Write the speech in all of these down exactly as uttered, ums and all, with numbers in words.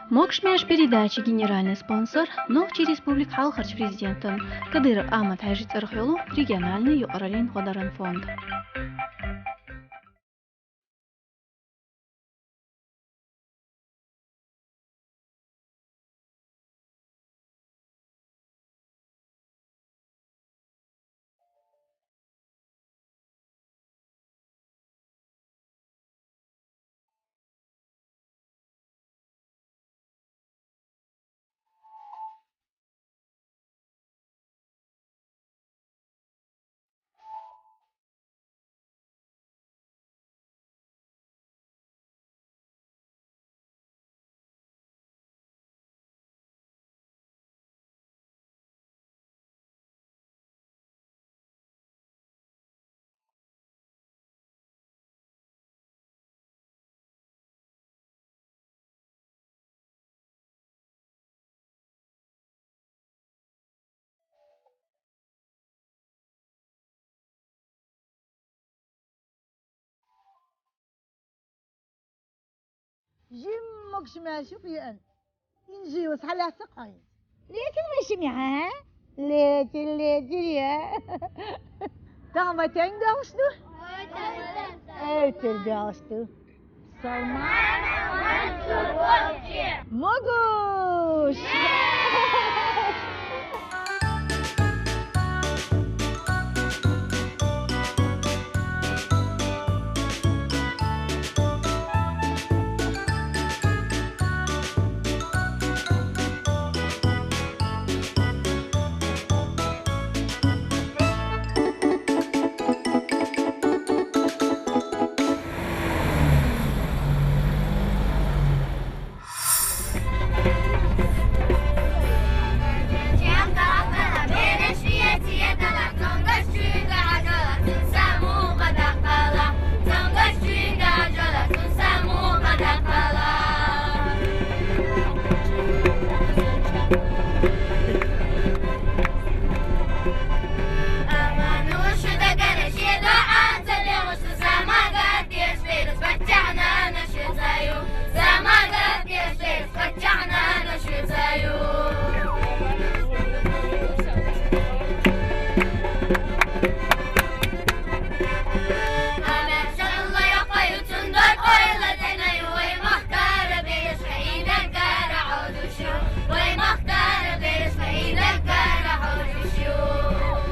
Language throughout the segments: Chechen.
Могуш-маьрша передачан генеральный спонсор — Нохчийн Республикан хьалхарча президентан Кадыров Ахьмад-Хьаьжин цӀерагӀа йолу региональный юкъараллин гӀодаран фонд. Жимма могуш-маьрша ю хьоьга. Инжи, ва схьалаьцна хьо. Летина вай шимья, а? Летина, летина я. Тахана вай стенга доьлхуш ду? Эвтара доьлхуш ду. Салманов Мансур вовче. Могуш!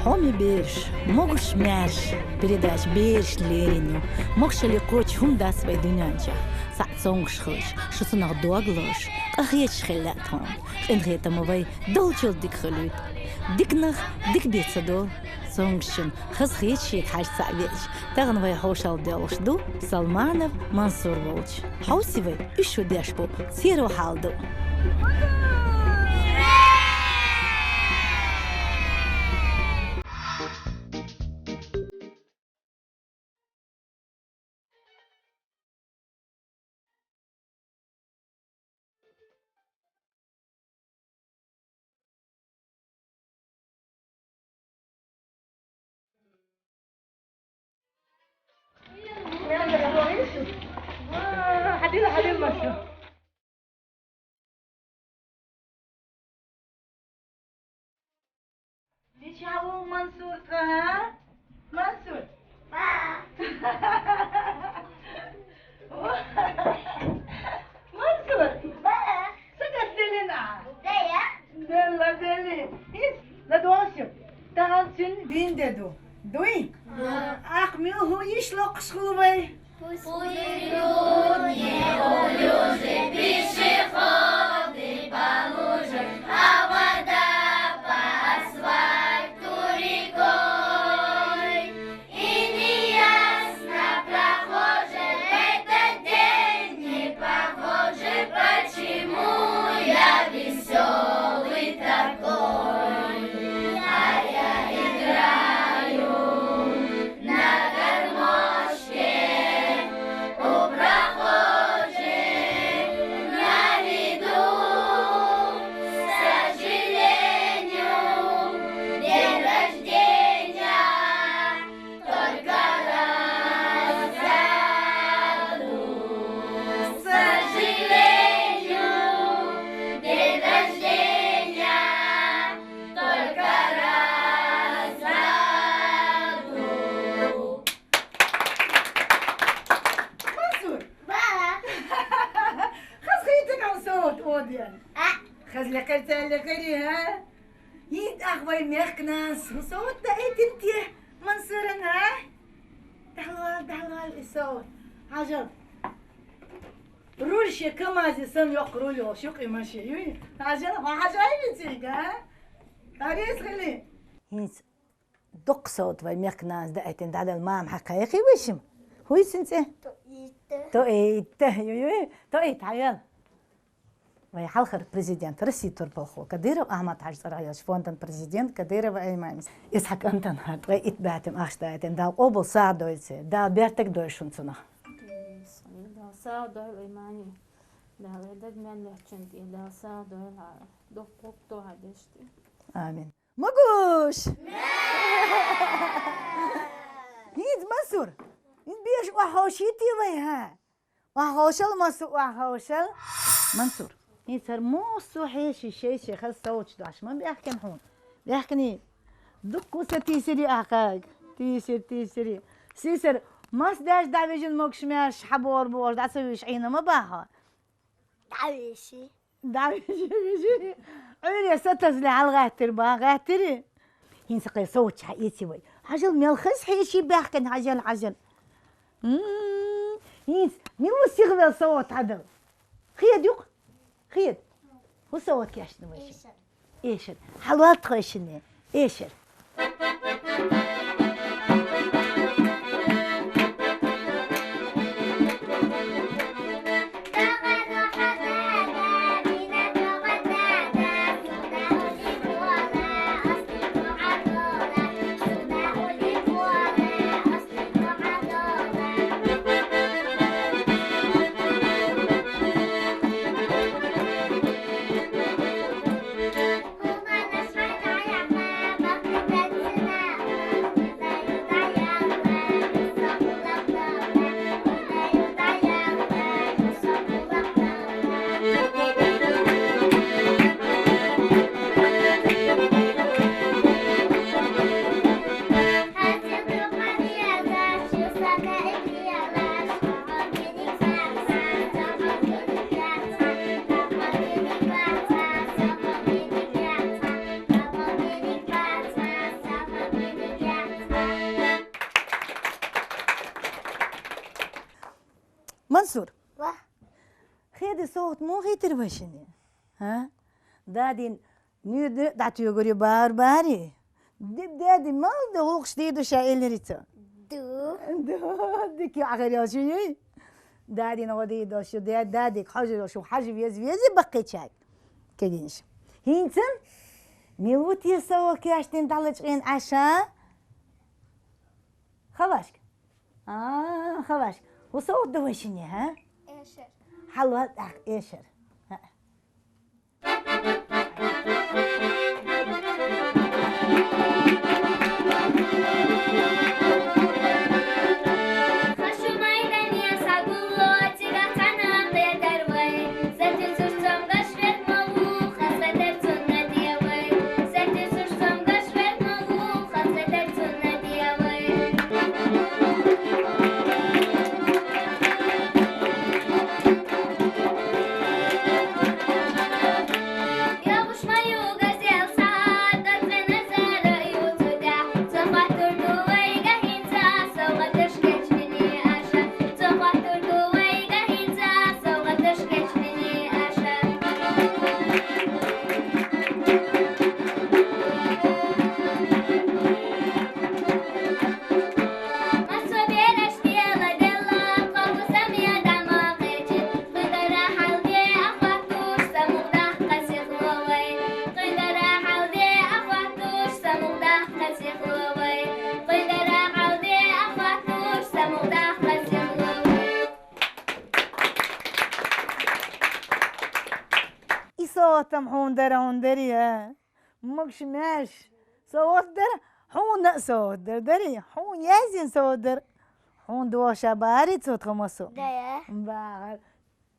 Хьоме бераш, могуш-маьрша передача берашна лерина ю. Могушалле кхочуш хӀума дац вай дуьнен чохь. Цхьаъ цомгуш хилча, шу цунах дог лозуш, къахеташ хила лаьа тхуна. Къинхетам бу вай долчул дика хуьлуьйту. Диканах дика бен ца до. Цомгушчун хазахеташ шега хьажа цхьаъ веача, тахана вай хьошалла доьлхуш ду Салманов Мансур волчу. Хьовсий вай, уьш шу деш бу, церан хьал ду. Дича ву Мансур тхан? Мансур. Ба. Мансур. Ба. Сагат делина? Дея. Делла дели. Ис, ладосю. Таханцин дин деду. Дуй? Да. Ах, мил ху иш локхуш хулу вай. Пусть идут неуклюжие пешеходы по лужам, а вода по асфальту рекой. И неясно прохожим этот день, не похоже, почему я весёлый такой. А я играю на гармошке у прохожих на виду. Хазли кхерцалли хири, а? Ит ах вай мехкнас, хӀу совгӀат даайтинти Мансуран, а? Далвал, далвал, и совгӀат. ХӀяжал. Руль ше КамАЗе сан йокъ руль ош, юкъи маши, юй. ХӀяжал, ва хӀяжай мицӀига, а? Тарес хили. ХӀинц дукха совгӀат вай мехкнас даайтин дӀадал мама хьакхайхи вешим. ХӀуй син цӀе? Тоитта. Тоитта, юй, юй. Тоит, хьаял. Вай хьалхара президент, Россия турпалхо, Кадыров Ахмад-Хьажи цӀерагӀа йолча фондан президент Кадырова Аймани. Исхьак Антон, хӀанз вай ит баьтта ахча даайтин, Дала къоабал сагӀа дойла цун, Дала беркат дойла шун цунах. Дала сагӀа дойла, Аймани. Дала даг мен лехчун тӀе, Дала сагӀа дойла, дукха гӀулакх хьадеш тӀе. Амин. Могуш! ХӀинц, Мансур, ин беш охьошийти вай, хӀа? Охьошал, Мансур, охьошал. Мансур, ин сар мосу хьеши шей-шей хас совгӀаташ дош ма бехкен хьуна. Бехкни. Дуккху са тийсири ахъаг. Тийсир, тийсири. Сисар, мас деш дӀавижин могуш-маьрша хьабор бош, дӀа ца виш Ӏийна ма бахьа. ДӀавиши. ДӀавижи, вижи. Ӏуйре сатазли хьалгӀаттир, ба, гӀаттири? ХӀинца кхай совгӀат хьаэци вай. ХӀажал, мел хаз хьеши бехкен, хӀажал, хӀажал. М, хӀинца, мила сихвел совгӀат хьадал? Хеда юкъ? Хеда. ХӀу совгӀат кечдина вай ши? Эшар. Эшар. Хьалвал тхо шинне. Эшар. Мансур. Ва? Хеда совгӀат муха хийтир вай шинне? ХӀа? Дадин нуьйда дӀатуьгури бар бари? Диб дади мал да гӀулакхаш дийду ша эллири цо? Ду. Ду, дики ахир йолчу юй? Дадин гӀо дийду шу, да-, дадик хьожа йолчу хьажа веза веза баккхичаг. Кегинаш. ХӀинцан? Мила ву те совгӀат кечдина дӀалачкъийна Ӏаша? Хавашка. А, хаваш. ХӀу совгӀат да вай шинне, хӀа? Эшер. Хьалвал тӀаккха эшер. ХӀа. И совгӀат-м хьуна дара, хьуна дарий, а? Могуш-маьрша совгӀат дара, хьуна а совгӀат дара, дарий? Хьуна яздина совгӀат дара. Хьуна доша барий цо тха массо? Да, я. Бахар.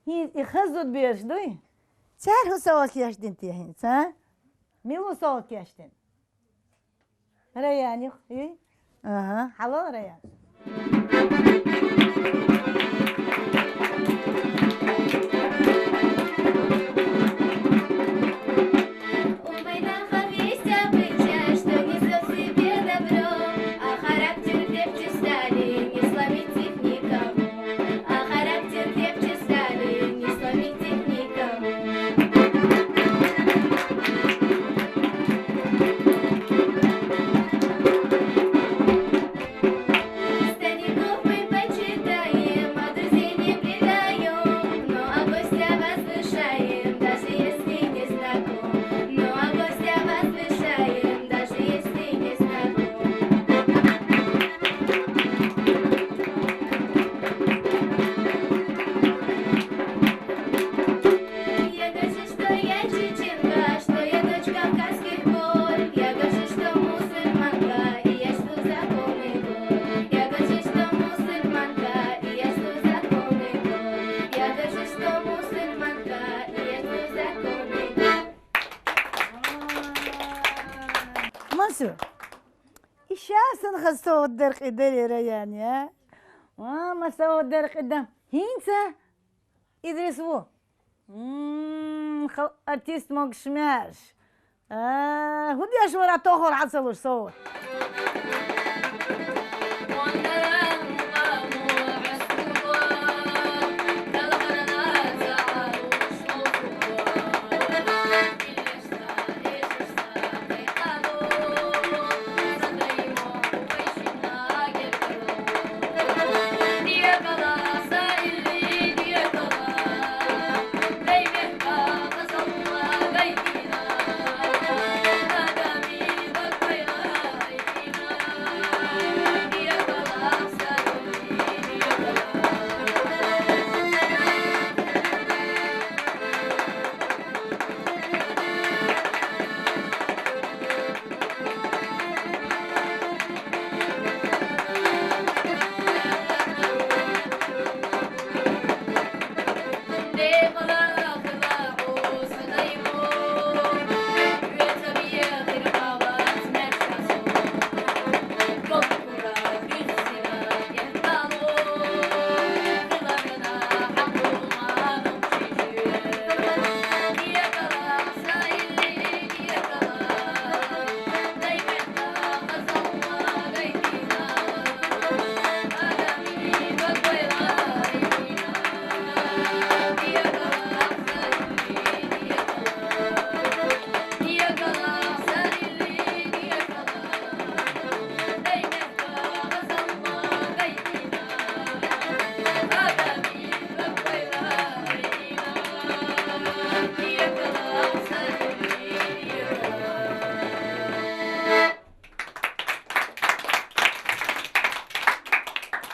ХӀинца и хаза зудабераш дуй? Цара хӀун совгӀат кечдина те хӀинца, а? Мила ву совгӀат кечдина? Раян ю, и? Ага, хьало, Раян. Ишан хаза совгӀат дар кьида лераян, я? Мама, совгӀат дар кьида. ХӀинца Идрис ву. М, хал-, артист могушмеш. А, хӀу деш вара тохар хьацалуш совгӀат?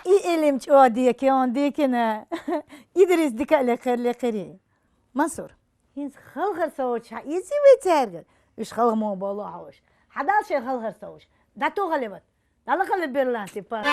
И илим чӀуа декиан декина. Идрис дика лекхер лекхери. Мансур. ХӀинца халхар совгӀат хьа изи вецаргар. Уьш халхмон болу хьовш. Хьадал шайн халхар совгӀат. ДатугӀали ват. Далахали берланти пар.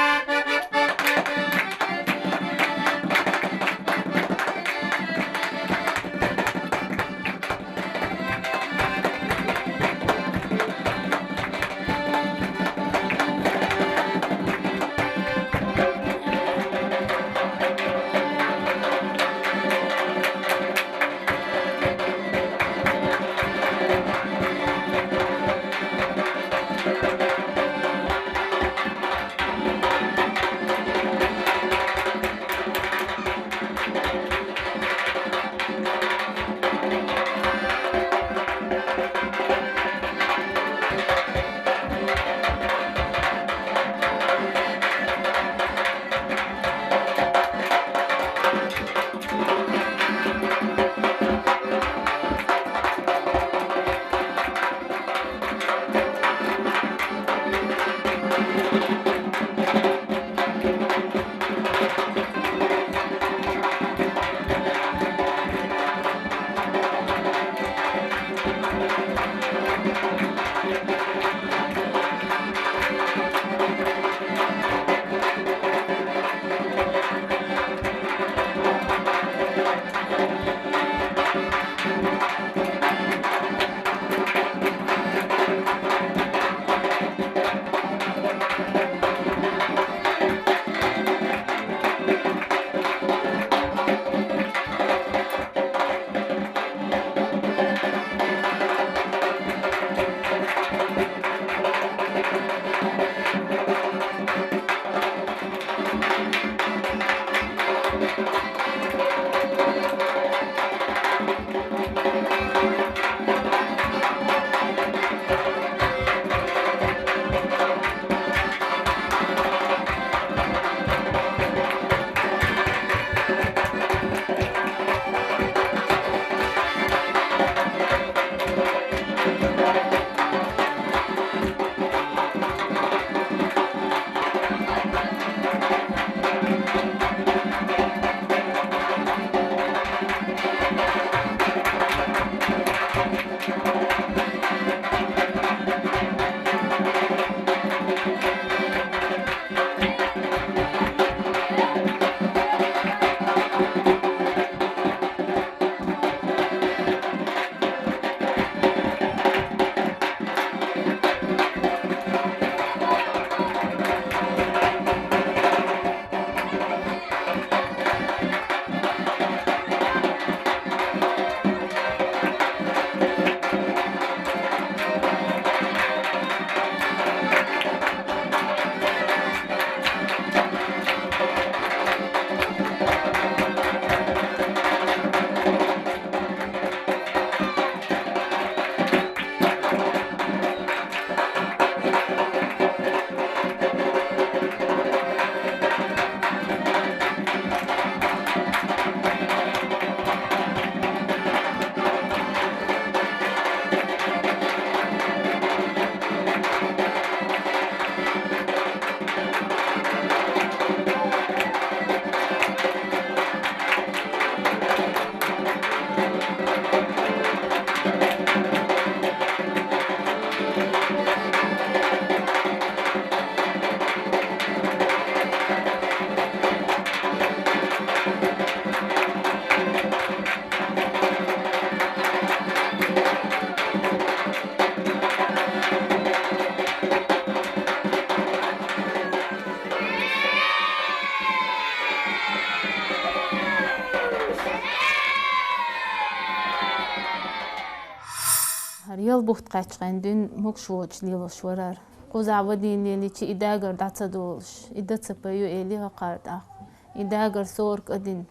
Ял бутт кхаьччхьан дуьйна могуш воцуш лелош варара. Кхузахь вадийна лелийча и дагар дӀа ца долуш, и дан ца пайо элира хӀокхара тӀаккха. И дагар сорок один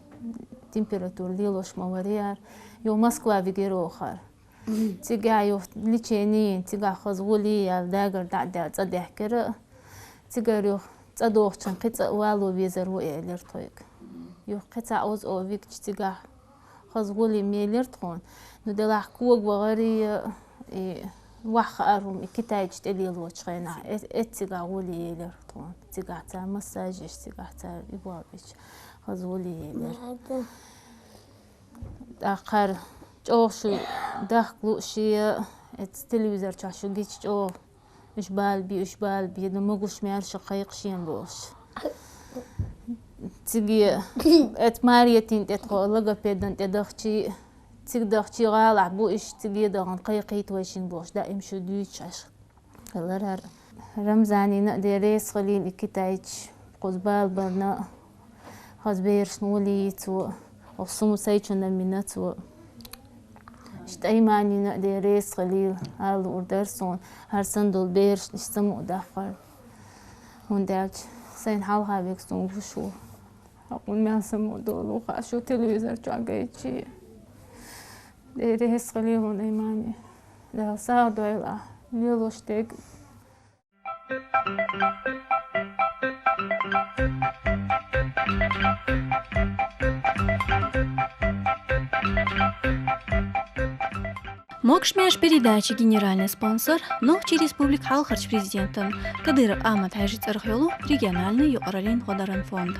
температура лелош ма варара. Юха Москва вигира оха. Цигахь юха лечение, цигахь хаза гӀулий яьлла, дагар дӀа а даьлла, цӀа даьхкира. Цигара юха цӀа дохучун кхин цӀа а вало везар ву элира тхоьга. Юха кхин цхьа оза о вигча цигахь хаза гӀулий мелира тхуна. Ну, делахь кога вахарий, и ваха хаар хӀума, и китайцаш тӀе лелочу хенахь, э, э, цигахь гӀулий елира тхуна. Цигахь цара массаж еш, цигахь цара и болбича хаза гӀулий елира. ТӀаккха хӀара чӀогӀа шу дахка луушшехь, эцу телевизор чохь шу гича чӀогӀа, уьш бала би, уьш бала би, ну, могуш-маьрша шу кхайкха шена бохуш. Цига эцу Маретина тӀе тхо логопедана тӀе дахчий, цига дахчий гӀалахь бу уьш, цига дахана кхайкхийта вай шена бохуш, даим шу дуьйцуш Ӏаш. Хилар хӀара. Рамзанина а Дела реза хуьлийла и китайцаш, кхуза бала барна а, хаза берашна гӀулий йи цо, оха сума сайчунна мина цо. Иштта Айманина а Дела реза хуьлийла, ала луур дара суна, хӀара санна долу берашна иштта самукъадаккхар. ХӀунда аьлча сайна хьалха вега суна гуш ву. Хьакъун мел самукъадолу хаьа шу телевизор чохь гайчи. Дела реза хуьлийла хьуна, Аймани. Дала сагӀа дойла ахь, лелош дерг. Могуш-маьрша передачи генеральный спонсор Нохчийн Республикан хьалхарчу президентан Кадыров Ахьмад-Хьаьжин цӀарах йолу региональный юкъараллин гӀодаран фонд.